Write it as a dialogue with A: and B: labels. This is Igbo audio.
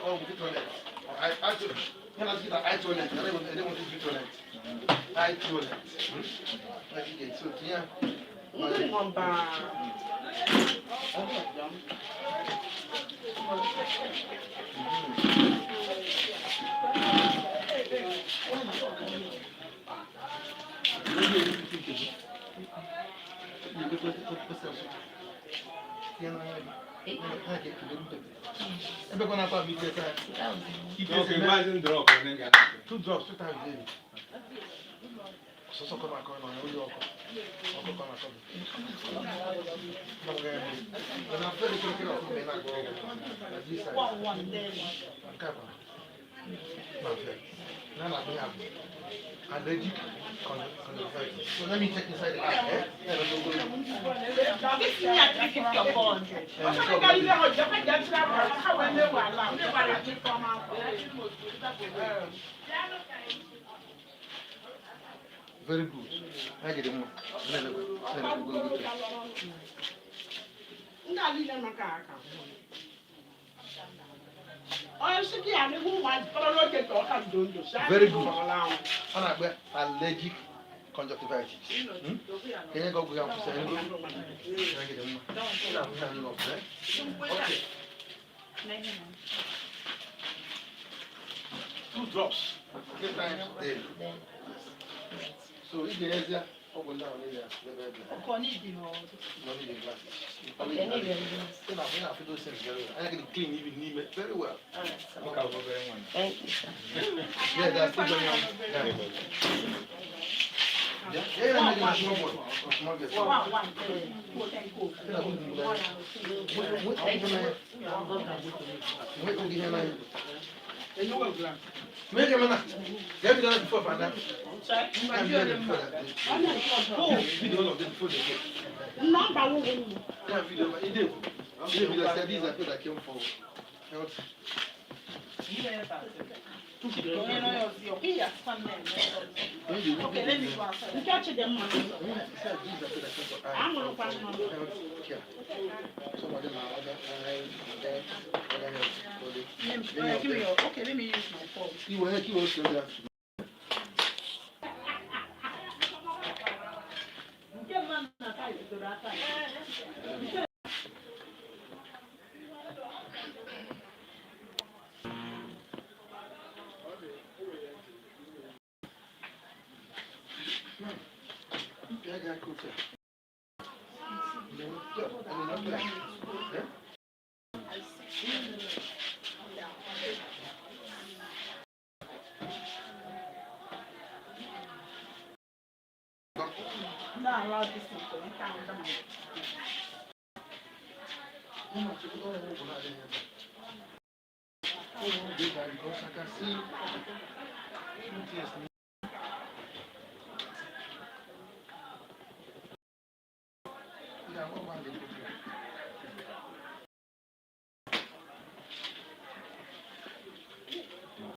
A: Oh, we toilet. I toilet. You know, I toilet. I don't want to do toilet. I toilet. Like you get so yeah. Ebe kọ́ náà kọ́ àbí kẹta.
B: Okay, imagine drop and then get.
A: Two drops, two times daily. Sọsọ kọ́ máa kọ́ ẹ̀ ọ̀nà ọkọ̀ ọkọ̀ kọ́ máa kọ́ mi. Ọ̀nà afẹ́ mi kékeré ọ̀fun mi náà gbọ́ ọ̀gá this side. Nke a kwa máa fẹ́. Náà nà mí àbò. Allergic conjunctivitis. So let me check inside the eye. Eh? Yeah, no, go, go. Very good. I get it more. Go, go, go. Very good. Ọ na-akpọ allergic conjunctivitis. Hmm? Ka enye gị ọgwụ ya kwụsị anyị. I get it more. Okay. Two drops. Three times daily. So ị ga-enyezi ọgwụ ndị ahụ niile ebe ebe. No need the glasses. Ị na-afụ those things very well. Anya gị dị clean even n'ime very well.
B: Okay, I'll go very one.
C: Thank you, sir.
A: Yeah, that's still going on. Yeah. Yeah, yeah, yeah, small boy. Small girl. Make him na. Get me down before Fada. Video all of them before they go. Yeah, video. But he did. He did video. Said these are people that came for health.
D: Okay, let me go outside.
A: Said these are people that came for eye health care. Some of them are other eye, death, other health. Body. Many of them.
D: Okay, let me use my phone.
A: He will still there. Mpịa gị aka otu a. Mpịa, mpịa, mpịa. Eh? Because I can see 2 tears.